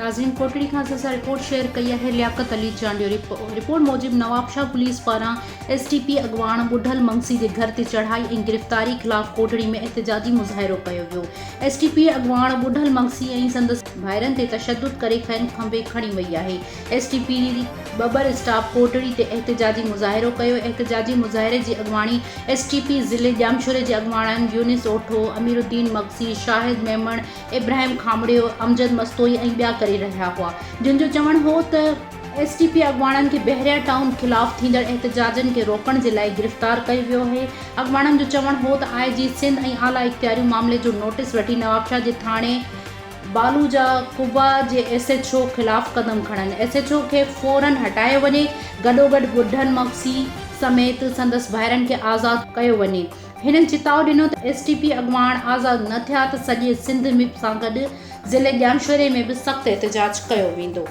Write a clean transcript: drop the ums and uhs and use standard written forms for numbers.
ناظرين ڪوٽڙي کان اسان سان رپورٽ شيئر ڪئي آهي لياقت علي چانڊيو رپورٽ موجب نوابشاهه پوليس پاران ايس ٽي پي اڳواڻ ٻڍل منگسي جي گهر تي چڙهائي ۽ گرفتاري خلاف ڪوٽڙي ۾ احتجاجي مظاهرو ڪيو ويو ايس ٽي پي اڳواڻ ٻڍل مگسي ۽ سندس ڀائرن تي تشدد ڪري کين کنڀي کڻي وئي آهي S T P Babbar stop Kotri تي احتجاجي مظاهرو ڪيو احتجاجي مظاهري جي اڳواڻي ايس ٽي پي ضلعي ڄامشوري جي اڳواڻن يونس اوٺو، امير الدين مگسي، شاهد ميمڻ، ابراهيم کامڙيو، امجد مستوئي ۽ ٻيا ڪري رهيا هئا جن جو چوڻ هو ته ايس ٽي پي اڳواڻن کي بحريا ٽائون خلاف ٿيندڙ احتجاجن کي روڪڻ جي لاء گرفتار ڪيو ويو آهي اڳواڻن جو چوڻ هو ته آء جي سنڌ ۽ اعليٰ اختياريون معاملي جو نوٽيس وٺي نوابشاهه جي ٿاڻي بالوجا قبا جي ايس ايڇ او خلاف قدم کڻن ايس ايڇ او کي فورن هٽايو وڃي گڏوگڏ ٻڍن مگسي سميت سندس ڀائرن کي آزاد ڪيو وڃي هنن چتاء ڏنو ته ايس ٽي پي اڳواڻ آزاد نه ٿيا ته سڄي سنڌ ۾ سان گڏ ضلعي ڄامشوري ۾ به سخت احتجاج ڪيو ويندو.